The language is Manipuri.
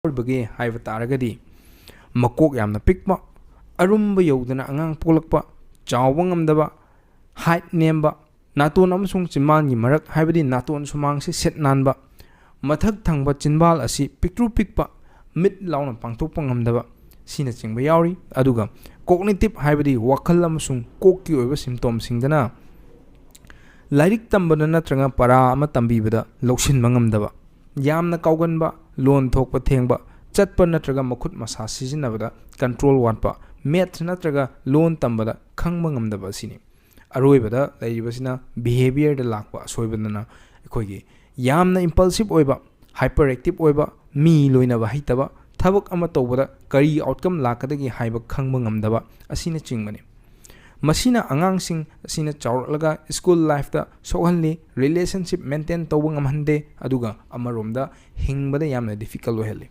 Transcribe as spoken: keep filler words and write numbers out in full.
ꯌꯥꯎꯔꯤꯕꯒꯦ ꯍꯥꯏꯕ ꯇꯥꯔꯒꯗꯤ, ꯃꯀꯣꯛ ꯌꯥꯝꯅ ꯄꯤꯛꯄ, ꯑꯔꯨꯝꯕ ꯌꯧꯗꯅ ꯑꯉꯥꯡ ꯄꯣꯛꯂꯛꯄ, ꯆꯥꯎꯕ ꯉꯝꯗꯕ, height ꯅꯦꯝꯕ, ꯅꯥꯇꯣꯟ ꯑꯃꯁꯨꯡ ꯆꯤꯟꯕꯥꯜꯒꯤ ꯃꯔꯛ, ꯍꯥꯏꯕꯗꯤ ꯅꯥꯇꯣꯟ ꯁꯨꯃꯥꯡꯁꯤ ꯁꯤꯠ ꯅꯥꯟꯕ, ꯃꯊꯛ ꯊꯪꯕ ꯆꯤꯟꯕꯥꯜ ꯑꯁꯤ ꯄꯤꯛꯇ꯭ꯔꯨ ꯄꯤꯛꯄ, ꯃꯤꯠ ꯂꯥꯎꯅ ꯄꯥꯡꯊꯣꯛꯄ ꯉꯝꯗꯕ, ꯁꯤꯅꯆꯤꯡꯕ ꯌꯥꯎꯔꯤ꯫ ꯑꯗꯨꯒ cognitive, ꯍꯥꯏꯕꯗꯤ ꯋꯥꯈꯜ ꯑꯃꯁꯨꯡ ꯀꯣꯛꯀꯤ ꯑꯣꯏꯕ symptomꯁꯤꯡꯗꯅ ꯂꯥꯏꯔꯤꯛ ꯇꯝꯕꯗ ꯅꯠꯇ꯭ꯔꯒ ꯄꯔꯥ ꯑꯃ ꯇꯝꯕꯤꯕꯗ ꯂꯧꯁꯤꯟꯕ ꯉꯝꯗꯕ, ꯌꯥꯝꯅ ꯀꯥꯎꯒꯟꯕ, ꯂꯣꯟ ꯊꯣꯛꯄ ꯊꯦꯡꯕ, ꯆꯠꯄ ꯅꯠꯇ꯭ꯔꯒ ꯃꯈꯨꯠ ꯃꯁꯥ ꯁꯤꯖꯤꯟꯅꯕꯗ control ꯋꯥꯠꯄ, math ꯅꯠꯇ꯭ꯔꯒ ꯂꯣꯟ ꯇꯝꯕꯗ ꯈꯪꯕ ꯉꯝꯗꯕ ꯑꯁꯤꯅꯤ꯫ ꯑꯔꯣꯏꯕꯗ ꯂꯩꯔꯤꯕꯁꯤꯅ behaviourꯗ ꯂꯥꯛꯄ ꯑꯁꯣꯏꯕꯗꯅ ꯑꯩꯈꯣꯏꯒꯤ ꯌꯥꯝꯅ impulsive ꯑꯣꯏꯕ, hyperactive ꯑꯣꯏꯕ, ꯃꯤ ꯂꯣꯏꯅꯕ ꯍꯩꯇꯕ, ꯊꯕꯛ ꯑꯃ ꯇꯧꯕꯗ ꯀꯔꯤ outcome ꯂꯥꯛꯀꯗꯒꯦ ꯍꯥꯏꯕ ꯈꯪꯕ ꯉꯝꯗꯕ ꯑꯁꯤꯅꯆꯤꯡꯕꯅꯤ꯫ ꯃꯁꯤꯅ ꯑꯉꯥꯡꯁꯤꯡ ꯑꯁꯤꯅ ꯆꯥꯎꯔꯛꯂꯒ school lifeꯇ ꯁꯣꯛꯍꯜꯂꯤ, relationship maintain ꯇꯧꯕ ꯉꯝꯍꯟꯗꯦ, ꯑꯗꯨꯒ ꯑꯃꯔꯣꯝꯗ ꯍꯤꯡꯕꯗ ꯌꯥꯝꯅ difficult ꯑꯣꯏꯍꯜꯂꯤ꯫